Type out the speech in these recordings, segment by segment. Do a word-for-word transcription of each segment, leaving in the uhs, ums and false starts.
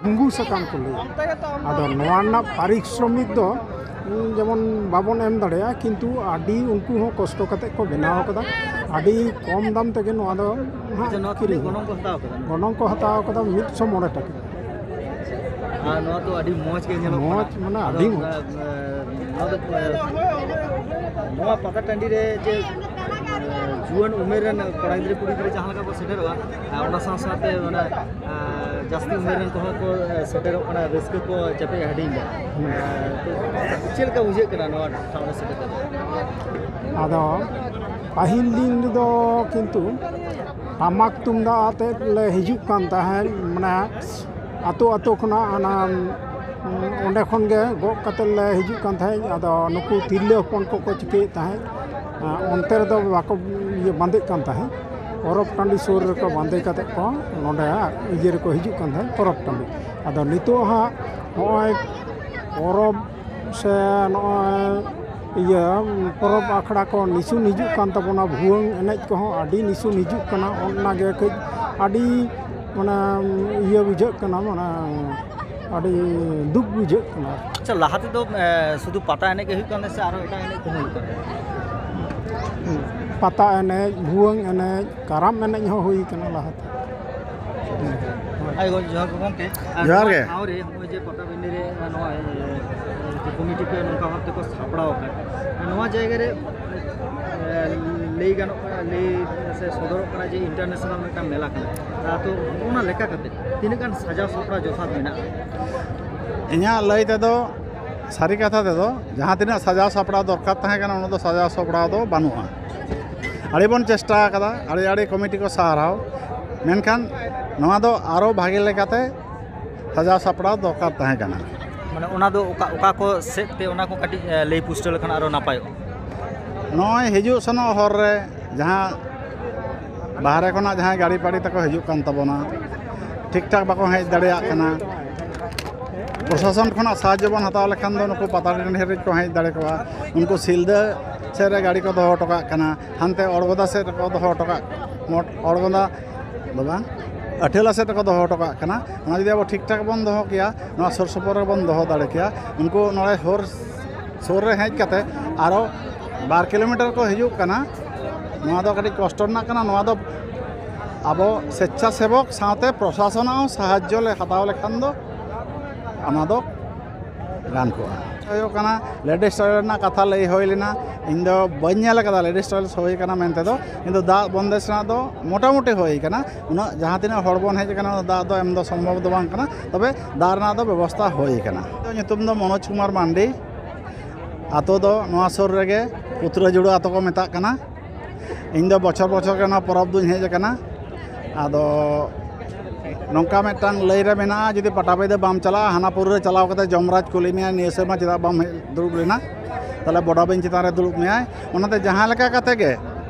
ᱞᱮᱵᱩ ᱥᱟᱠᱟᱢ ᱠᱚ ᱞᱟᱹᱭᱟ᱾ ᱟᱫᱚ ᱱᱚᱣᱟ ᱨᱮᱱᱟᱜ ᱯᱟᱨᱤᱥᱨᱚᱢᱤᱠ ᱫᱚ, ᱩᱸ, ᱡᱮᱢᱚᱱ ᱵᱟᱵᱚᱱ ᱮᱢ ᱫᱟᱲᱮᱭᱟᱜᱼᱟ, ᱠᱤᱱᱛᱩ ᱟᱹᱰᱤ ᱩᱱᱠᱩ ᱦᱚᱸ ᱠᱚᱥᱴᱚ ᱠᱟᱛᱮ ᱠᱚ ᱵᱮᱱᱟᱣ ᱟᱠᱟᱫᱟ᱾ ᱟᱹᱰᱤ ᱠᱚᱢ ᱫᱟᱢ ᱛᱮᱜᱮ ᱱᱚᱣᱟ ᱫᱚ ᱦᱟᱸᱜ ᱟᱪᱪᱷᱟ, ᱱᱚᱣᱟ ᱛᱤᱱᱟᱹᱜ ᱠᱤᱨᱤᱧ ᱜᱚᱱᱚᱝ ᱠᱚ ᱦᱟᱛᱟᱣ ᱠᱟᱫᱟ? ᱜᱚᱱᱚᱝ ᱠᱚ ᱦᱟᱛᱟᱣ ᱟᱠᱟᱫᱟ ᱢᱤᱫᱥᱚ ᱢᱚᱬᱮ ᱴᱟᱠᱟ᱾ ᱟᱨ ᱱᱚᱣᱟ ᱫᱚ ᱟᱹᱰᱤ ᱢᱚᱡᱽ ᱜᱮ ᱧᱮᱞᱚᱜ ᱢᱚᱡᱽ, ᱠᱟᱱᱟ᱾ ᱢᱟᱱᱮ ᱟᱫᱚ, ᱟᱹᱰᱤ ᱢᱚᱡᱽ᱾ ᱮ, ᱮ, ᱱᱚᱣᱟ ᱫᱚ, ᱮ, ᱱᱚᱣᱟ ᱯᱟᱛᱟ ᱴᱟᱺᱰᱤ ᱨᱮ ᱡᱮ, ᱮ, ᱡᱩᱣᱟᱹᱱ ᱩᱢᱮᱨ ᱨᱮᱱ ᱠᱚᱲᱟ ᱜᱤᱫᱽᱨᱟᱹ ᱠᱩᱲᱤ ᱜᱤᱫᱽᱨᱟᱹ ᱡᱟᱦᱟᱸ ᱞᱮᱠᱟ ᱠᱚ ᱥᱮᱴᱮᱨᱚᱜᱼᱟ, ᱟᱨ ᱚᱱᱟ ᱥᱟᱶ ᱥᱟᱶᱛᱮ ᱚᱱᱟ, ᱮ, ᱡᱟᱹᱥᱛᱤ ᱩᱢᱮᱨ ᱨᱮᱱ ᱠᱚᱦᱚᱸ ᱠᱚ, ᱮ, ᱥᱮᱴᱮᱨᱚᱜ ᱠᱟᱱᱟ, ᱨᱟᱹᱥᱠᱟᱹ ᱠᱚ ᱪᱮᱯᱮᱡ ᱦᱟᱹᱴᱤᱧ ᱮᱫᱟ᱾ ᱦᱩᱸ᱾ ᱮ, ᱛᱚ ᱪᱮᱫ ᱞᱮᱠᱟ ᱵᱩᱡᱷᱟᱹᱜ ᱠᱟᱱᱟ ᱱᱚᱣᱟ ᱴᱷᱟᱶ ᱨᱮ ᱥᱮᱴᱮᱨ ᱠᱟᱛᱮ? ᱟᱫᱚ ᱯᱟᱹᱦᱤᱞ ᱫᱤᱱ ᱨᱮᱫᱚ ᱠᱤᱱᱛᱩ ᱴᱟᱢᱟᱠ ᱛᱩᱢᱫᱟᱜ ᱟᱛᱮᱫ ᱞᱮ ᱦᱤᱡᱩᱜ ᱠᱟᱱ ᱛᱟᱦᱮᱸᱫ, ᱢᱟᱱᱮ ᱟᱛᱳ ᱟᱛᱳ ᱠᱷᱚᱱᱟᱜ ᱚᱱᱟ, ᱚᱸᱰᱮ ᱠᱷᱚᱱ ᱜᱮ ᱜᱚᱜ ᱠᱟᱛᱮᱫ ᱞᱮ ᱦᱤᱡᱩᱜ ᱠᱟᱱ ᱛᱟᱦᱮᱸᱫ᱾ ᱟᱫᱚ ᱱᱩᱠᱩ ᱛᱤᱨᱞᱟᱹ ᱦᱚᱯᱚᱱ ᱠᱚᱠᱚ ᱪᱤᱠᱟᱹᱭᱮᱫ ᱛᱟᱦᱮᱸᱫ, ᱚᱱᱛᱮ ᱨᱮᱫᱚ ᱵᱟᱠᱚ ᱤᱭᱟᱹ ᱵᱟᱸᱫᱮᱜ ᱠᱟᱱ ᱛᱟᱦᱮᱸᱫ᱾ ᱯᱚᱨᱚᱵᱽ ᱴᱟᱺᱰᱤ ᱥᱩᱨ ᱨᱮᱠᱚ ᱵᱟᱸᱫᱮ ᱠᱟᱛᱮᱫ ᱠᱚ ᱱᱚᱰᱮ ᱤᱭᱟᱹ ᱨᱮᱠᱚ ᱦᱤᱡᱩᱜ ᱠᱟᱱ ᱛᱟᱦᱮᱸᱫ ᱯᱚᱨᱚᱵᱽ ᱴᱟᱺᱰᱤ᱾ ᱟᱫᱚ ᱱᱤᱛᱚᱜ ᱦᱟᱸᱜ ᱱᱚᱜᱼᱚᱭ ᱯᱚᱨᱚᱵᱽ ᱥᱮ ᱱᱚᱜᱼᱚᱭ ᱤᱭᱟᱹ ᱯᱚᱨᱚᱵᱽ ᱟᱠᱷᱲᱟ ᱠᱚ ᱱᱤᱥᱩᱱ ᱦᱤᱡᱩᱜ ᱠᱟᱱ ᱛᱟᱵᱚᱱᱟ, ᱵᱷᱩᱣᱟᱹᱝ ᱮᱱᱮᱡ ᱠᱚᱦᱚᱸ ᱟᱹᱰᱤ ᱱᱤᱥᱩᱱ ᱦᱤᱡᱩᱜ ᱠᱟᱱᱟ᱾ ᱚᱱᱟ ᱜᱮ ᱠᱟᱹᱡ ᱟᱹᱰᱤ ᱢᱟᱱᱮ ᱤᱭᱟᱹ ᱵᱩᱡᱷᱟᱹᱜ ᱠᱟᱱᱟ, ᱢᱟᱱᱮ ᱟᱹᱰᱤ ᱫᱩᱠ ᱵᱩᱡᱷᱟᱹᱜ ᱠᱟᱱᱟ᱾ ᱟᱪᱪᱷᱟ, ᱞᱟᱦᱟ ᱛᱮᱫᱚ, ᱮ, ᱥᱩᱫᱷᱩ ᱯᱟᱛᱟ ᱮᱱᱮᱡ ᱜᱮ ᱦᱩᱭᱩᱜ ᱠᱟᱱ ᱛᱟᱦᱮᱸᱫ ᱥᱮ ᱟᱨᱚ ᱮᱴᱟᱜ ᱮᱱᱮᱡ ᱠᱚᱦᱚᱸ ᱦᱩᱭᱩᱜ ᱠᱟᱱ ᱛᱟᱦᱮᱸᱫ? ᱯᱟᱛᱟ ᱮᱱᱮᱡ, ᱵᱷᱩᱣᱟᱹᱝ ᱮᱱᱮᱡ, ᱠᱟᱨᱟᱢ ᱮᱱᱮᱡ ᱦᱚᱸ ᱦᱩᱭ ᱠᱟᱱᱟ ᱞᱟᱦᱟᱛᱮ᱾ ᱟᱭ ᱜᱚ-, ᱡᱚᱦᱟᱨ ᱜᱮ ᱜᱚᱢᱠᱮ᱾ ᱟᱨ ᱡᱚᱦᱟᱨ ᱱᱚᱣᱟ ᱜᱮ᱾ ᱴᱷᱟᱶ ᱨᱮ ᱱᱚᱜᱼᱚᱭ ᱡᱮ ᱯᱟᱴᱟᱵᱤᱸᱫᱷᱟᱹ ᱨᱮ ᱱᱚᱣᱟ, ᱮ, ᱠᱚᱢᱤᱴᱤ ᱠᱚ ᱱᱚᱝᱠᱟ ᱵᱷᱟᱵ ᱛᱮᱠᱚ ᱥᱟᱯᱲᱟᱣ ᱟᱠᱟᱫ, ᱱᱚᱣᱟ ᱡᱟᱭᱜᱟ ᱨᱮ, ᱮ, ᱞᱟᱹᱭ ᱜᱟᱱᱚᱜ ᱠᱟᱱᱟ, ᱞᱟᱹᱭ ᱥᱮ ᱥᱚᱫᱚᱨᱚᱜ ᱠᱟᱱᱟ ᱡᱮ international ᱢᱤᱫᱴᱟᱝ ᱢᱮᱞᱟ ᱠᱟᱱᱟ᱾ ᱟ, ᱛᱚ ᱚᱱᱟ ᱞᱮᱠᱟ ᱠᱟᱛᱮ ᱛᱤᱱᱟᱹᱜ ᱜᱟᱱ ᱥᱟᱡᱟᱣ ᱥᱟᱯᱲᱟᱣ ᱡᱚᱛᱷᱟᱛ ᱢᱮᱱᱟᱜᱼᱟ? ᱤᱧᱟᱹᱜ ᱞᱟᱹᱭ ᱛᱮᱫᱚ, ᱥᱟᱹᱨᱤ ᱠᱟᱛᱷᱟ ᱛᱮᱫᱚ, ᱡᱟᱦᱟᱸ ᱛᱤᱱᱟᱹᱜ ᱥᱟᱡᱟᱣ ᱥᱟᱯᱲᱟᱣ ᱫᱚᱨᱠᱟᱨ ᱛᱟᱦᱮᱸ ᱠᱟᱱᱟ, ᱚᱱᱟ ᱫᱚ ᱥᱟᱡᱟᱣ ᱥᱟᱯᱲᱟᱣ ᱫᱚ ᱵᱟᱹᱱᱩᱜᱼᱟ᱾ ᱟᱹᱰᱤ ᱵᱚᱱ ᱪᱮᱥᱴᱟ ᱟᱠᱟᱫᱟ, ᱟᱹᱰᱤ ᱟᱹᱰᱤ ᱠᱚᱢᱤᱴᱤ ᱠᱚ ᱥᱟᱨᱦᱟᱣ, ᱢᱮᱱᱠᱷᱟᱱ ᱱᱚᱣᱟ ᱫᱚ ᱟᱨᱚ ᱵᱷᱟᱜᱮ ᱞᱮᱠᱟᱛᱮ ᱥᱟᱡᱟᱣ ᱥᱟᱯᱲᱟᱣ ᱫᱚᱨᱠᱟᱨ ᱛᱟᱦᱮᱸ ᱠᱟᱱᱟ᱾ ᱢᱟᱱᱮ ᱚᱱᱟ ᱫᱚ ᱚᱠᱟ, ᱚᱠᱟ ᱠᱚ ᱥᱮᱫ ᱛᱮ ᱚᱱᱟ ᱠᱚ ᱠᱟᱹᱴᱤᱡ, ᱮ, ᱞᱟᱹᱭ ᱯᱩᱥᱴᱟᱹᱣ ᱞᱮᱠᱷᱟᱱ ᱟᱨᱚ ᱱᱟᱯᱟᱭᱚᱜᱼᱟ᱾ ᱱᱚᱜᱼᱚᱭ ᱦᱤᱡᱩᱜ ᱥᱮᱱᱚᱜ ᱦᱚᱨ ᱨᱮ ᱡᱟᱦᱟᱸ ᱵᱟᱦᱨᱮ ᱠᱷᱚᱱᱟᱜ ᱡᱟᱦᱟᱸᱭ ᱜᱟᱹᱲᱤ ᱯᱟᱹᱲᱤ ᱛᱮᱠᱚ ᱦᱤᱡᱩᱜ ᱠᱟᱱ ᱛᱟᱵᱚᱱᱟ, ᱴᱷᱤᱠ ᱴᱷᱟᱠ ᱵᱟᱠᱚ ᱦᱮᱡ ᱫᱟᱲᱮᱭᱟᱜ ᱠᱟᱱᱟ᱾ ᱯᱨᱚᱥᱟᱥᱚᱱ ᱠᱷᱚᱱᱟᱜ ᱥᱟᱦᱟᱡᱽᱡᱚ ᱵᱚᱱ ᱦᱟᱛᱟᱣ ᱞᱮᱠᱷᱟᱱ ᱫᱚ ᱱᱩᱠᱩ ᱯᱟᱛᱟ ᱴᱟᱺᱰᱤ ᱦᱟᱹᱵᱤᱡ ᱠᱚ ᱦᱮᱡ ᱫᱟᱲᱮ ᱠᱚᱣᱟ᱾ ᱩᱱᱠᱩ ᱥᱤᱞᱫᱟᱹ ᱥᱮᱫ ᱨᱮ ᱜᱟᱹᱲᱤ ᱠᱚ ᱫᱚᱦᱚ ᱦᱚᱴᱚ ᱠᱟᱜ ᱠᱟᱱᱟ, ᱦᱟᱱᱛᱮ ᱚᱲᱜᱚᱫᱟ ᱥᱮᱫ ᱨᱮᱠᱚ ᱫᱚᱦᱚ ᱦᱚᱴᱚ ᱠᱟᱜ, ᱚᱲᱜᱚᱫᱟ ᱫᱚ ᱵᱟᱝ, ᱟᱹᱴᱷᱭᱟᱹᱲᱟ ᱥᱮᱫ ᱨᱮᱠᱚ ᱫᱚᱦᱚ ᱦᱚᱴᱚ ᱠᱟᱜ ᱠᱟᱱᱟ᱾ ᱚᱱᱟ ᱡᱩᱫᱤ ᱟᱵᱚ ᱴᱷᱤᱠ ᱴᱷᱟᱠ ᱵᱚᱱ ᱫᱚᱦᱚ ᱠᱮᱭᱟ, ᱱᱚᱣᱟ ᱥᱩᱨ ᱥᱩᱯᱩᱨ ᱨᱮᱵᱚᱱ ᱫᱚᱦᱚ ᱫᱟᱲᱮ ᱠᱮᱭᱟ᱾ ᱩᱱᱠᱩ ᱱᱚᱰᱮ ᱦᱚᱨ ᱥᱩᱨ ᱨᱮ ᱦᱮᱡ ᱠᱟᱛᱮ ᱟᱨᱚ ᱵᱟᱨ ᱠᱤᱞᱳᱢᱤᱴᱟᱨ ᱠᱚ ᱦᱤᱡᱩᱜ ᱠᱟᱱᱟ᱾ ᱱᱚᱣᱟ ᱫᱚ ᱠᱟᱹᱴᱤᱡ ᱠᱚᱥᱴᱚ ᱨᱮᱱᱟᱜ ᱠᱟᱱᱟ᱾ ᱱᱚᱣᱟ ᱫᱚ ᱟᱵᱚ ᱥᱮᱪᱪᱷᱟᱥᱮᱵᱚᱠ ᱥᱟᱶᱛᱮ ᱯᱨᱚᱥᱟᱥᱚᱱᱟᱜ ᱦᱚᱸ ᱥᱟᱦᱟᱡᱽᱡᱚ ᱞᱮ ᱦᱟᱛᱟᱣ ᱞᱮᱠᱷᱟᱱ ᱫᱚ ᱚᱱᱟ ᱫᱚ ᱜᱟᱱ ᱠᱚᱜᱼᱟ᱾ ᱦᱩᱭᱩᱜ ᱠᱟᱱᱟ, ᱞᱮᱰᱤᱥ ᱴᱚᱭᱞᱮᱴ ᱨᱮᱱᱟᱜ ᱠᱟᱛᱷᱟ ᱞᱟᱹᱭ ᱦᱩᱭ ᱞᱮᱱᱟ᱾ ᱤᱧ ᱫᱚ ᱵᱟᱹᱧ ᱧᱮᱞ ᱟᱠᱟᱫᱟ ᱞᱮᱰᱤᱥ ᱴᱚᱭᱞᱮᱴ ᱦᱩᱭ ᱠᱟᱱᱟ ᱢᱮᱱᱛᱮ ᱫᱚ, ᱠᱤᱱᱛᱩ ᱫᱟᱜ ᱵᱚᱱᱫᱮᱡᱽ ᱨᱮᱱᱟᱜ ᱫᱚ ᱢᱚᱴᱟᱢᱩᱴᱤ ᱦᱩᱭ ᱠᱟᱱᱟ᱾ ᱩᱱᱟᱹᱜ ᱡᱟᱦᱟᱸ ᱛᱤᱱᱟᱹᱜ ᱦᱚᱲ ᱵᱚᱱ ᱦᱮᱡ ᱟᱠᱟᱱᱟ, ᱩᱱᱟᱹᱜ ᱫᱟᱜ ᱫᱚ ᱮᱢ ᱫᱚ ᱥᱚᱢᱵᱷᱚᱵ ᱫᱚ ᱵᱟᱝ ᱠᱟᱱᱟ, ᱛᱚᱵᱮ ᱫᱟᱜ ᱨᱮᱱᱟᱜ ᱫᱚ ᱵᱮᱵᱚᱥᱛᱷᱟ ᱦᱩᱭ ᱠᱟᱱᱟ᱾ ᱧᱩᱛᱩᱢ ᱫᱚ ᱢᱚᱱᱳᱡᱽ ᱠᱩᱢᱟᱨ ᱢᱟᱱᱰᱤ᱾ ᱟᱛᱳ ᱫᱚ ᱱᱚᱣᱟ ᱥᱩᱨ ᱨᱮᱜᱮ ᱯᱩᱛᱨᱟᱹ ᱡᱩᱲᱟᱹ ᱟᱛᱳ ᱠᱚ ᱢᱮᱛᱟᱜ ᱠᱟᱱᱟ᱾ ᱤᱧ ᱫᱚ ᱵᱚᱪᱷᱚᱨ ᱵᱚᱪᱷᱚᱨ ᱜᱮ ᱱᱚᱣᱟ ᱯᱚᱨᱚᱵᱽ ᱫᱩᱧ ᱦᱮᱡ ᱟᱠᱟᱱᱟ᱾ ᱟᱫᱚ ᱱᱚᱝᱠᱟ ᱢᱤᱫᱴᱟᱝ ᱞᱟᱹᱭ ᱨᱮ ᱢᱮᱱᱟᱜᱼᱟ, ᱡᱩᱫᱤ ᱯᱟᱴᱟᱵᱤᱸᱫᱟᱹ ᱵᱟᱢ ᱪᱟᱞᱟᱜᱼᱟ, ᱦᱟᱱᱟᱯᱩᱨ ᱨᱮ ᱪᱟᱞᱟᱣ ᱠᱟᱛᱮ ᱡᱚᱢᱨᱟᱡᱽ ᱠᱩᱞᱤ ᱢᱮᱭᱟ, "ᱱᱤᱭᱟᱹ ᱥᱮᱨᱢᱟ ᱪᱮᱫᱟᱜ ᱵᱟᱢ ᱦᱮᱡ ᱫᱩᱲᱩᱵ ᱞᱮᱱᱟ?" ᱛᱟᱦᱚᱞᱮ ᱵᱚᱰᱟᱵᱤᱧ ᱪᱮᱛᱟᱱ ᱨᱮ ᱫᱩᱲᱩᱵ ᱢᱮᱭᱟᱭ᱾ ᱚᱱᱟᱛᱮ ᱡᱟᱦᱟᱸ ᱞᱮᱠᱟ ᱠᱟᱛᱮ ᱜᱮ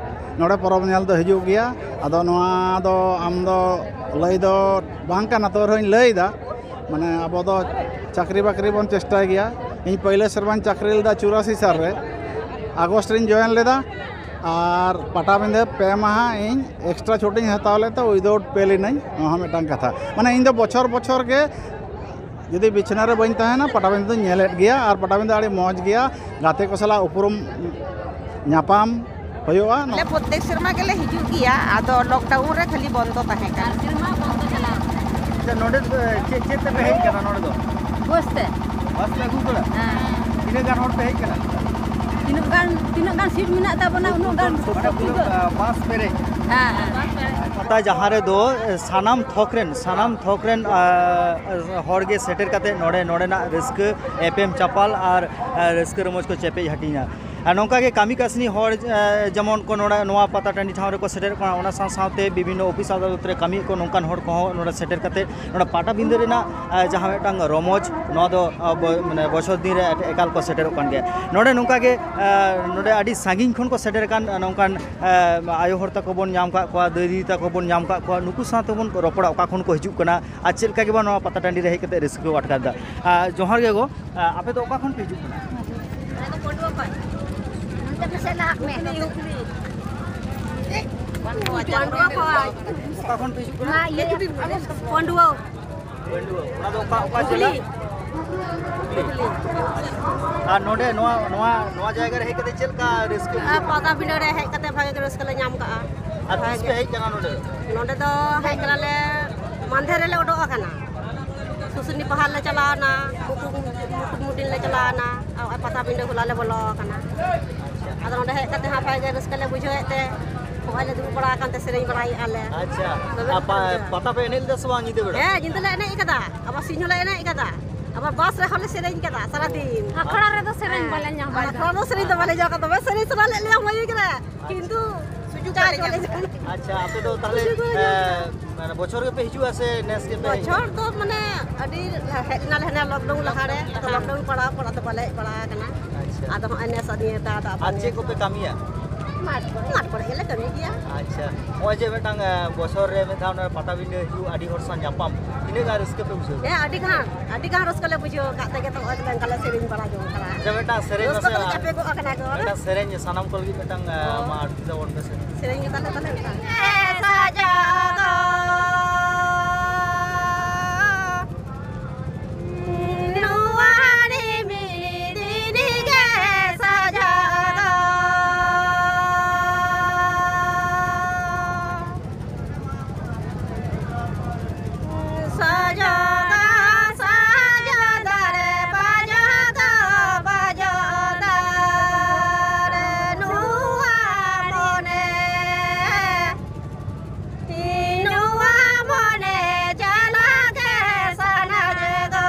ᱱᱚᱰᱮ ᱯᱚᱨᱚᱵᱽ ᱧᱮᱞ ᱫᱚ ᱦᱤᱡᱩᱜ ᱜᱮᱭᱟ᱾ ᱟᱫᱚ ᱱᱚᱣᱟ ᱫᱚ ᱟᱢ ᱫᱚ ᱞᱟᱹᱭ ᱫᱚ ᱵᱟᱝ ᱠᱟᱱᱟ, ᱛᱟᱹᱣ ᱨᱮᱦᱚᱸᱧ ᱞᱟᱹᱭ ᱮᱫᱟ᱾ ᱢᱟᱱᱮ ᱟᱵᱚ ᱫᱚ ᱪᱟᱹᱠᱨᱤ ᱵᱟᱹᱠᱨᱤ ᱵᱚᱱ ᱪᱮᱥᱴᱟᱭ ᱜᱮᱭᱟ᱾ ᱤᱧ ᱯᱳᱭᱞᱳ ᱥᱮᱨᱢᱟᱧ ᱪᱟᱹᱠᱨᱤ ᱞᱮᱫᱟ ᱪᱩᱨᱟᱥᱤ ᱥᱟᱞ ᱨᱮ, ᱟᱜᱚᱥᱴ ᱨᱤᱧ ᱡᱚᱭᱮᱱ ᱞᱮᱫᱟ᱾ ᱟᱨ ᱯᱟᱴᱟᱵᱤᱸᱫᱷᱟᱹ ᱯᱮ ᱢᱟᱦᱟ ᱤᱧ ᱮᱠᱥᱴᱨᱟ ᱪᱷᱩᱴᱤᱧ ᱦᱟᱛᱟᱣ ᱞᱮᱫ ᱛᱮ ᱩᱭᱫᱟᱣᱩᱴ ᱯᱮ ᱞᱤᱱᱟᱹᱧ᱾ ᱱᱚᱣᱟ ᱦᱚᱸ ᱢᱤᱫᱴᱟᱝ ᱠᱟᱛᱷᱟ, ᱢᱟᱱᱮ ᱤᱧ ᱫᱚ ᱵᱚᱪᱷᱚᱨ ᱵᱚᱪᱷᱚᱨ ᱜᱮ ᱡᱩᱫᱤ ᱵᱤᱪᱷᱱᱟᱹ ᱨᱮ ᱵᱟᱹᱧ ᱛᱟᱦᱮᱱᱟ, ᱯᱟᱴᱟᱵᱤᱸᱫᱷᱟᱹ ᱫᱚᱧ ᱧᱮᱞᱮᱫ ᱜᱮᱭᱟ᱾ ᱟᱨ ᱯᱟᱴᱟᱵᱤᱸᱫᱷᱟᱹ ᱟᱹᱰᱤ ᱢᱚᱡᱽ ᱜᱮᱭᱟ, ᱜᱟᱛᱮ ᱠᱚ ᱥᱟᱞᱟᱜ ᱩᱯᱨᱩᱢ ᱧᱟᱯᱟᱢ ᱦᱩᱭᱩᱜᱼᱟ᱾ ᱟᱞᱮ ᱯᱨᱚᱛᱮᱠ ᱥᱮᱨᱢᱟ ᱜᱮᱞᱮ ᱦᱤᱡᱩᱜ ᱜᱮᱭᱟ, ᱟᱫᱚ ᱞᱚᱠᱰᱟᱣᱩᱱ ᱨᱮ ᱠᱷᱟᱹᱞᱤ ᱵᱚᱱᱫᱚ ᱛᱟᱦᱮᱸ ᱠᱟᱱᱟ᱾ ᱟᱪᱪᱷᱟ, ᱱᱚᱰᱮ ᱫᱚ ᱪᱮᱫ, ᱪᱮᱫ ᱛᱮᱯᱮ ᱦᱮᱡ ᱠᱟᱱᱟ ᱱᱚᱰᱮ ᱫᱚ? ᱵᱟᱥ ᱛᱮ᱾ ᱵᱟᱥ ᱯᱮ ᱟᱹᱜᱩ ᱠᱟᱫᱟ? ᱦᱮᱸ᱾ ᱛᱤᱱᱟᱹᱜ ᱜᱟᱱ ᱦᱚᱲ ᱯᱮ ᱦᱮᱡ ᱠᱟᱱᱟ? ᱛᱤᱱᱟᱹᱜ ᱜᱟᱱ, ᱛᱤᱱᱟᱹᱜ ᱜᱟᱱ ᱥᱤᱴ ᱢᱮᱱᱟᱜ ᱛᱟᱵᱚᱱᱟ, ᱩᱱᱟᱹᱜ ᱜᱟᱱ ᱢᱟᱱᱮ ᱯᱩᱨᱟᱹ, ᱥᱚᱠᱛᱚ ᱟᱸ, ᱵᱟᱥ ᱯᱮᱨᱮᱡ? ᱦᱮᱸ, ᱦᱮᱸ᱾ ᱯᱟᱛᱟ ᱡᱟᱦᱟᱸ ᱨᱮᱫᱚ, ᱮ, ᱥᱟᱱᱟᱢ ᱛᱷᱚᱠ ᱨᱮᱱ, ᱥᱟᱱᱟᱢ ᱛᱷᱚᱠ ᱨᱮᱱ, ᱟᱸ, ᱦᱚᱲ ᱜᱮ ᱥᱮᱴᱮᱨ ᱠᱟᱛᱮ ᱱᱚᱰᱮ, ᱱᱚᱰᱮᱱᱟᱜ ᱨᱟᱹᱥᱠᱟᱹ ᱮᱯᱮᱢ ᱪᱟᱯᱟᱞ ᱟᱨ, ᱟᱨ ᱨᱟᱹᱥᱠᱟᱹ ᱨᱚᱢᱚᱡᱽ ᱠᱚ ᱪᱮᱯᱮᱡ ᱦᱟᱹᱴᱤᱧᱟ᱾ ᱟᱨ ᱱᱚᱝᱠᱟ ᱜᱮ ᱠᱟᱹᱢᱤ ᱠᱟᱹᱥᱱᱤ ᱦᱚᱲ, ᱮ, ᱡᱮᱢᱚᱱ ᱠᱚ ᱱᱚᱰᱮ ᱱᱚᱣᱟ ᱯᱟᱛᱟ ᱴᱟᱺᱰᱤ ᱴᱷᱟᱶ ᱨᱮᱠᱚ ᱥᱮᱴᱮᱨᱚᱜ ᱠᱟᱱᱟ, ᱚᱱᱟ ᱥᱟᱶ ᱥᱟᱶᱛᱮ ᱵᱤᱵᱷᱤᱱᱱᱚ ᱚᱯᱷᱤᱥ ᱟᱫᱟᱞᱚᱛ ᱨᱮ ᱠᱟᱹᱢᱤᱭᱮᱫ ᱠᱚ ᱱᱚᱝᱠᱟᱱ ᱦᱚᱲ ᱠᱚᱦᱚᱸ ᱱᱚᱰᱮ ᱥᱮᱴᱮᱨ ᱠᱟᱛᱮ ᱱᱚᱰᱮ ᱯᱟᱴᱟᱵᱤᱸᱫᱟᱹ ᱨᱮᱱᱟᱜ, ᱮ, ᱡᱟᱦᱟᱸ ᱢᱤᱫᱴᱟᱝ ᱨᱚᱢᱚᱡᱽ, ᱱᱚᱣᱟ ᱫᱚ, ᱟ, ᱵᱚ-, ᱢᱟᱱᱮ ᱵᱚᱪᱷᱚᱨ ᱫᱤᱱ ᱨᱮ ᱮᱠᱟᱞ ᱠᱚ ᱥᱮᱴᱮᱨᱚᱜ ᱠᱟᱱ ᱜᱮᱭᱟ᱾ ᱱᱚᱰᱮ ᱱᱚᱝᱠᱟ ᱜᱮ, ᱮ, ᱱᱚᱰᱮ ᱟᱹᱰᱤ ᱥᱟᱺᱜᱤᱧ ᱠᱷᱚᱱ ᱠᱚ ᱥᱮᱴᱮᱨ ᱟᱠᱟᱱ, ᱮ, ᱱᱚᱝᱠᱟᱱ, ᱮ, ᱟᱭᱳ ᱦᱚᱲ ᱛᱟᱠᱚ ᱵᱚᱱ ᱧᱟᱢ ᱟᱠᱟᱫ ᱠᱚᱣᱟ, ᱫᱟᱹᱭ ᱫᱤᱫᱤ ᱛᱟᱠᱚ ᱵᱚᱱ ᱧᱟᱢ ᱟᱠᱟᱫ ᱠᱚᱣᱟ, ᱱᱩᱠᱩ ᱥᱟᱶ ᱛᱮᱵᱚᱱ ᱨᱚᱯᱚᱲᱟ, ᱚᱠᱟ ᱠᱷᱚᱱ ᱠᱚ ᱦᱤᱡᱩᱜ ᱠᱟᱱᱟ ᱟᱨ ᱪᱮᱫ ᱞᱮᱠᱟ ᱜᱮ ᱵᱟᱝ ᱱᱚᱣᱟ ᱯᱟᱛᱟ ᱴᱟᱺᱰᱤ ᱨᱮ ᱦᱮᱡ ᱠᱟᱛᱮ ᱨᱟᱹᱥᱠᱟᱹ ᱠᱚ ᱟᱴᱠᱟᱨ ᱮᱫᱟ᱾ ᱟ, ᱡᱚᱦᱟᱨ ᱜᱮ ᱜᱚ, ᱟ, ᱟᱯᱮ ᱫᱚ ᱚᱠᱟ ᱠᱷᱚᱱ ᱯᱮ ᱦᱤᱡᱩᱜ ᱠᱟᱱᱟ? ᱟᱞᱮ ᱫᱚ ᱯᱟᱹᱴᱩᱣᱟᱹ ᱠᱷᱚᱱ᱾ ᱱᱚᱱᱛᱮ ᱯᱮᱥᱮ ᱞᱟᱦᱟᱜ ᱢᱮ᱾ ᱯᱟᱹᱰᱩᱣᱟᱹ ᱠᱷᱚᱱ᱾ ᱚᱠᱟ ᱠᱷᱚᱱ ᱯᱮ ᱦᱤᱡᱩᱜ ᱠᱟᱱᱟ? ᱱᱚᱣᱟ ᱤᱭᱟᱹ, ᱯᱟᱹᱰᱩᱣᱟᱹ᱾ ᱯᱟᱹᱰᱩᱣᱟᱹ᱾ ᱚᱱᱟ ᱫᱚ ᱚᱠᱟ, ᱚᱠᱟ ᱡᱮᱞᱟ? ᱦᱩᱜᱽᱞᱤ᱾ ᱦᱩᱜᱽᱞᱤ᱾ ᱟᱨ ᱱᱚᱰᱮ ᱱᱚᱣᱟ, ᱱᱚᱣᱟ, ᱱᱚᱣᱟ ᱡᱟᱭᱜᱟ ᱨᱮ ᱦᱮᱡ ᱠᱟᱛᱮ ᱪᱮᱫ ᱞᱮᱠᱟ ᱨᱟᱹᱥᱠᱟᱹ ᱵᱩᱡᱷᱟᱹᱣ ᱟᱨ ᱠᱮᱫᱟ? ᱯᱟᱛᱟᱵᱤᱸᱰᱟᱹ ᱨᱮ ᱦᱮᱡ ᱠᱟᱛᱮ ᱵᱷᱟᱜᱮ ᱜᱮ ᱨᱟᱹᱥᱠᱟᱹ ᱞᱮ ᱧᱟᱢ ᱠᱟᱜᱼᱟ᱾ ᱟᱨ ᱛᱤᱥ ᱵᱷᱟᱜᱮ ᱯᱮ ᱜᱮ᱾ ᱦᱮᱡ ᱠᱟᱱᱟ ᱱᱚᱰᱮ ᱫᱚ? ᱱᱚᱰᱮ ᱫᱚ ᱦᱮᱡ ᱠᱟᱱᱟᱞᱮ, ᱢᱟᱱᱫᱷᱮᱨ ᱨᱮᱞᱮ ᱩᱰᱩᱠ ᱟᱠᱟᱱᱟ᱾ ᱥᱩᱥᱩᱱᱤ ᱯᱟᱦᱟᱲ ᱞᱮ ᱪᱟᱞᱟᱣᱱᱟ, ᱢᱩᱠᱩᱴ-, ᱢᱩᱠᱩᱴᱢᱩᱱᱤ ᱞᱮ ᱪᱟᱞᱟᱣᱱᱟ, ᱟᱨ ᱯᱟᱛᱟᱵᱤᱸᱰᱟᱹ ᱦᱚᱞᱟ ᱞᱮ ᱵᱚᱞᱚ ᱟᱠᱟᱱᱟ᱾ ᱟᱫᱚ ᱱᱚᱰᱮ ᱦᱮᱡ ᱠᱟᱛᱮ ᱦᱟᱸᱜ ᱵᱷᱟᱜᱮ ᱜᱮ ᱨᱟᱹᱥᱠᱟᱹ ᱞᱮ ᱵᱩᱡᱷᱟᱹᱣᱮᱫ ᱛᱮ ᱱᱚᱜᱼᱚᱭ ᱞᱮ ᱫᱩᱲᱩᱵ ᱵᱟᱲᱟ ᱟᱠᱟᱱ ᱛᱮ ᱥᱮᱨᱮᱧ ᱵᱟᱲᱟᱭᱮᱫᱼᱟ ᱞᱮ᱾ ᱟᱪᱪᱷᱟ, ᱫᱚᱢᱮ ᱟᱨ ᱯᱟ-, ᱨᱟᱹᱥᱠᱟᱹ ᱵᱩᱡᱷᱟᱹᱜᱼᱟ᱾ ᱯᱟᱛᱟ ᱯᱮ ᱮᱱᱮᱡ ᱞᱮᱫᱟ ᱥᱮ ᱵᱟᱝ ᱧᱤᱫᱟᱹ ᱵᱮᱲᱟ? ᱦᱮᱸ, ᱧᱤᱫᱟᱹ ᱞᱮ ᱮᱱᱮᱡ ᱟᱠᱟᱫᱟ, ᱟᱵᱟᱨ ᱥᱤᱧ ᱦᱚᱸᱞᱮ ᱮᱱᱮᱡ ᱟᱠᱟᱫᱟ, ᱥᱟᱨᱟᱫᱤᱱ᱾ ᱟᱠᱷᱲᱟ ᱨᱮᱫᱚ ᱥᱮᱨᱮᱧ ᱦᱮᱸ᱾ ᱵᱟᱞᱮ ᱧᱟᱢ ᱟᱠᱟᱫᱟ᱾ ᱟᱠᱷᱲᱟ ᱨᱮᱫᱚ ᱥᱮᱨᱮᱧ ᱫᱚ ᱵᱟᱞᱮ ᱧᱟᱢ ᱟᱠᱟᱫᱟ, ᱫᱚᱢᱮ ᱥᱮᱨᱮᱧ ᱥᱟᱱᱟ ᱞᱮᱫ ᱞᱮᱭᱟ, ᱢᱟᱹᱭᱤᱠ ᱨᱮ᱾ ᱠᱤᱱᱛᱩ ᱥᱩᱡᱳᱜᱽ ᱵᱟᱞᱮ ᱧᱟᱢ ᱟᱠᱟᱫᱟ᱾ ᱟᱪᱪᱷᱟ, ᱟᱯᱮ ᱫᱚ ᱛᱟᱦᱞᱮ, ᱥᱩᱡᱳᱜᱽ ᱵᱟᱞᱮ ᱧᱟᱢ ᱟᱠᱟᱫᱟ᱾ ᱮ, ᱢᱟᱱᱮ ᱵᱚᱪᱷᱚᱨ ᱜᱮᱯᱮ ᱦᱤᱡᱩᱜᱼᱟ ᱥᱮ ᱱᱮᱥ ᱜᱮᱯᱮ ᱦᱮᱡ ᱮᱱᱟ? ᱵᱚᱪᱷᱚᱨ ᱫᱚ ᱢᱟᱱᱮ ᱟᱹᱰᱤ ᱦᱮᱡ ᱮᱱᱟᱞᱮ ᱦᱟᱱᱮ lockdown ᱞᱟᱦᱟᱨᱮ, ᱟᱫᱚ lockdown ᱯᱟᱲᱟᱣ ᱯᱚᱨ ᱟᱫᱚ ᱵᱟᱞᱮ ᱦᱮᱡ ᱵᱟᱲᱟ ᱟᱠᱟᱱᱟ᱾ ᱟᱪᱪᱷᱟ᱾ ᱟᱫᱚ ᱦᱚᱸᱜᱼᱚᱭ ᱱᱮᱥ ᱱᱤᱭᱟᱹ ᱫᱷᱟᱣ ᱫᱚ ᱟᱵᱟᱨ ᱟᱨ ᱪᱮᱫ ᱱᱤᱭᱟᱹ ᱠᱚᱯᱮ ᱠᱟᱹᱢᱤᱭᱟ? ᱢᱟᱴᱷ ᱠᱚᱨᱮ, ᱢᱟᱴᱷ ᱠᱚᱨᱮ ᱜᱮᱞᱮ ᱠᱟᱹᱢᱤ ᱜᱮᱭᱟ᱾ ᱟᱪᱪᱷᱟ, ᱱᱚᱜᱼᱚᱭ ᱡᱮ ᱢᱤᱫᱴᱟᱝ, ᱮ, ᱵᱚᱪᱷᱚᱨ ᱨᱮ ᱢᱤᱫ ᱫᱷᱟᱣ ᱱᱚᱰᱮ ᱯᱟᱴᱟᱵᱤᱸᱰᱟᱹ ᱦᱤᱡᱩᱜ, ᱟᱹᱰᱤ ᱦᱚᱲ ᱥᱟᱶ ᱧᱟᱯᱟᱢ, ᱛᱤᱱᱟᱹᱜ ᱜᱟᱱ ᱨᱟᱹᱥᱠᱟᱹ ᱯᱮ ᱵᱩᱡᱷᱟᱹᱣ ᱮᱫᱟ? ᱦᱮᱸ, ᱟᱹᱰᱤ ᱜᱟᱱ, ᱟᱹᱰᱤ ᱜᱟᱱ ᱨᱟᱹᱥᱠᱟᱹ ᱞᱮ ᱵᱩᱡᱷᱟᱹᱣ ᱟᱠᱟᱫ ᱛᱮᱜᱮ ᱛᱚ ᱱᱚᱜᱼᱚᱭ ᱛᱚ ᱱᱚᱝᱠᱟ ᱞᱮ ᱥᱮᱨᱮᱧ ᱵᱟᱲᱟ ᱡᱚᱝ ᱠᱟᱱᱟ᱾ ᱟᱪᱪᱷᱟ, ᱢᱤᱫᱴᱟᱝ ᱥᱮᱨᱮᱧ ᱨᱟᱹᱥᱠᱟᱹ ᱢᱟᱥᱮ, ᱠᱚᱫᱚ ᱪᱟᱯᱮ ᱠᱚᱜ ᱟᱠᱟᱱᱟ ᱠᱚ᱾ ᱢᱤᱫᱴᱟᱝ ᱥᱮᱨᱮᱧ ᱥᱟᱱᱟᱢ ᱠᱚ ᱞᱟᱹᱜᱤᱫ ᱢᱤᱫᱴᱟᱝ, ᱮ, ᱚ᱾ ᱢᱟ ᱟᱹᱲᱛᱤ ᱛᱟᱵᱚᱱ ᱯᱮᱥᱮ᱾ ᱥᱮᱨᱮᱧ ᱜᱮ ᱛᱟᱦᱞᱮ, ᱛᱟᱦᱞᱮ ᱢᱤᱫᱴᱟᱝ᱾ ᱱᱚᱣᱟ ᱨᱤᱢᱤᱞ ᱫᱤᱱ ᱜᱮ ᱥᱟᱡᱟᱣ ᱫᱚ᱾ ᱥᱟᱡᱟᱣ ᱫᱚ, ᱥᱟᱡᱟᱣ ᱫᱟᱨᱮ, ᱵᱟᱡᱟᱣ ᱫᱚ, ᱵᱟᱡᱟᱣ ᱫᱟᱨᱮ, ᱱᱚᱣᱟ ᱢᱚᱱᱮ ᱱᱚᱣᱟ ᱢᱚᱱᱮ ᱡᱟᱞᱟ ᱜᱮ ᱥᱟᱱᱟᱧ ᱫᱚ᱾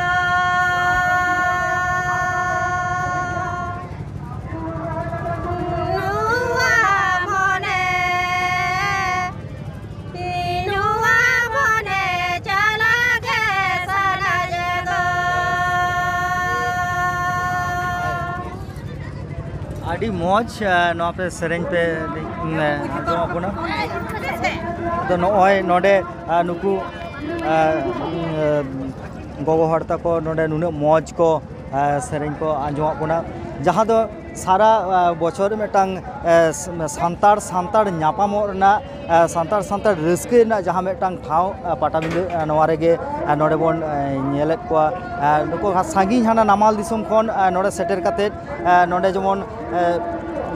ᱱᱚᱣᱟ ᱢᱚᱱᱮ, ᱱᱚᱣᱟ ᱢᱚᱱᱮ ᱡᱟᱞᱟ ᱜᱮ ᱥᱟᱱᱟᱧ ᱫᱚ᱾ ᱟᱹᱰᱤ ᱢᱚᱡᱽ, ᱟ, ᱱᱚᱣᱟ ᱯᱮ ᱥᱮᱨᱮᱧ ᱯᱮ, ᱮ, ᱟᱸᱡᱚᱢ ᱟᱵᱚᱱᱟ᱾ ᱟᱫᱚ ᱱᱚᱜᱼᱚᱭ ᱱᱚᱰᱮ, ᱟ, ᱱᱩᱠᱩ, ᱟ, ᱜᱚᱜᱚ ᱦᱚᱲ ᱛᱟᱠᱚ ᱱᱚᱰᱮ ᱱᱩᱱᱟᱹᱜ ᱢᱚᱡᱽ ᱠᱚ, ᱟ, ᱥᱮᱨᱮᱧ ᱠᱚ ᱟᱸᱡᱚᱢᱟᱜ ᱵᱚᱱᱟ᱾ ᱡᱟᱦᱟᱸ ᱫᱚ ᱥᱟᱨᱟ ᱵᱚᱪᱷᱚᱨ ᱢᱤᱫᱴᱟᱝ ᱥᱟᱱᱛᱟᱲ ᱥᱟᱱᱛᱟᱲ ᱧᱟᱯᱟᱢᱚᱜ ᱨᱮᱱᱟᱜ, ᱥᱟᱱᱛᱟᱲ ᱥᱟᱱᱛᱟᱲ ᱨᱟᱹᱥᱠᱟᱹ ᱨᱮᱱᱟᱜ ᱡᱟᱦᱟᱸ ᱢᱤᱫᱴᱟᱝ ᱴᱷᱟᱶ, ᱯᱟᱴᱟᱵᱤᱸᱫᱟᱹ, ᱱᱚᱣᱟ ᱨᱮᱜᱮ ᱱᱚᱰᱮ ᱵᱚᱱ ᱧᱮᱞᱮᱫ ᱠᱚᱣᱟ᱾ ᱱᱩᱠᱩ ᱥᱟᱺᱜᱤᱧ ᱦᱟᱱᱟ ᱱᱟᱢᱟᱞ ᱫᱤᱥᱚᱢ ᱠᱷᱚᱱ ᱱᱚᱰᱮ ᱥᱮᱴᱮᱨ ᱠᱟᱛᱮᱫ ᱱᱚᱰᱮ ᱡᱮᱢᱚᱱ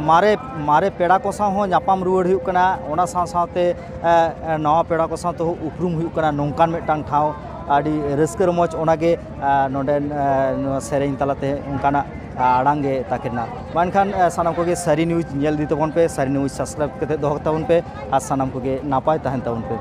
ᱢᱟᱨᱮ ᱢᱟᱨᱮ ᱯᱮᱲᱟ ᱠᱚ ᱥᱟᱶ ᱦᱚᱸ ᱧᱟᱯᱟᱢ ᱨᱩᱣᱟᱹᱲ ᱦᱩᱭᱩᱜ ᱠᱟᱱᱟ, ᱚᱱᱟ ᱥᱟᱶ ᱥᱟᱶᱛᱮ ᱱᱟᱣᱟ ᱯᱮᱲᱟ ᱠᱚ ᱥᱟᱶ ᱛᱮᱦᱚᱸ ᱩᱯᱨᱩᱢ ᱦᱩᱭᱩᱜ ᱠᱟᱱᱟ᱾ ᱱᱚᱝᱠᱟᱱ ᱢᱤᱫᱴᱟᱝ ᱴᱷᱟᱶ, ᱟᱹᱰᱤ ᱨᱟᱹᱥᱠᱟᱹ ᱨᱚᱢᱚᱡᱽ ᱚᱱᱟᱜᱮ ᱱᱚᱰᱮ ᱱᱚᱣᱟ ᱥᱮᱨᱮᱧ ᱛᱟᱞᱟᱛᱮ ᱚᱱᱠᱟᱱᱟᱜ ᱟᱲᱟᱝ ᱜᱮ ᱛᱟᱠᱮᱱᱟ᱾ ᱢᱟ ᱮᱱᱠᱷᱟᱱ ᱥᱟᱱᱟᱢ ᱠᱚᱜᱮ ᱥᱟᱹᱨᱤ ᱱᱤᱭᱩᱡᱽ ᱧᱮᱞ ᱤᱫᱤ ᱛᱟᱵᱚᱱ ᱯᱮ, ᱥᱟᱹᱨᱤ ᱱᱤᱭᱩᱡᱽ ᱥᱟᱵᱥᱠᱨᱟᱭᱤᱵ ᱠᱟᱛᱮ ᱫᱚᱦᱚ ᱛᱟᱵᱚᱱ ᱯᱮ ᱟᱨ ᱥᱟᱱᱟᱢ ᱠᱚᱜᱮ ᱱᱟᱯᱟᱭ ᱛᱟᱦᱮᱱ ᱛᱟᱵᱚᱱ ᱯᱮ᱾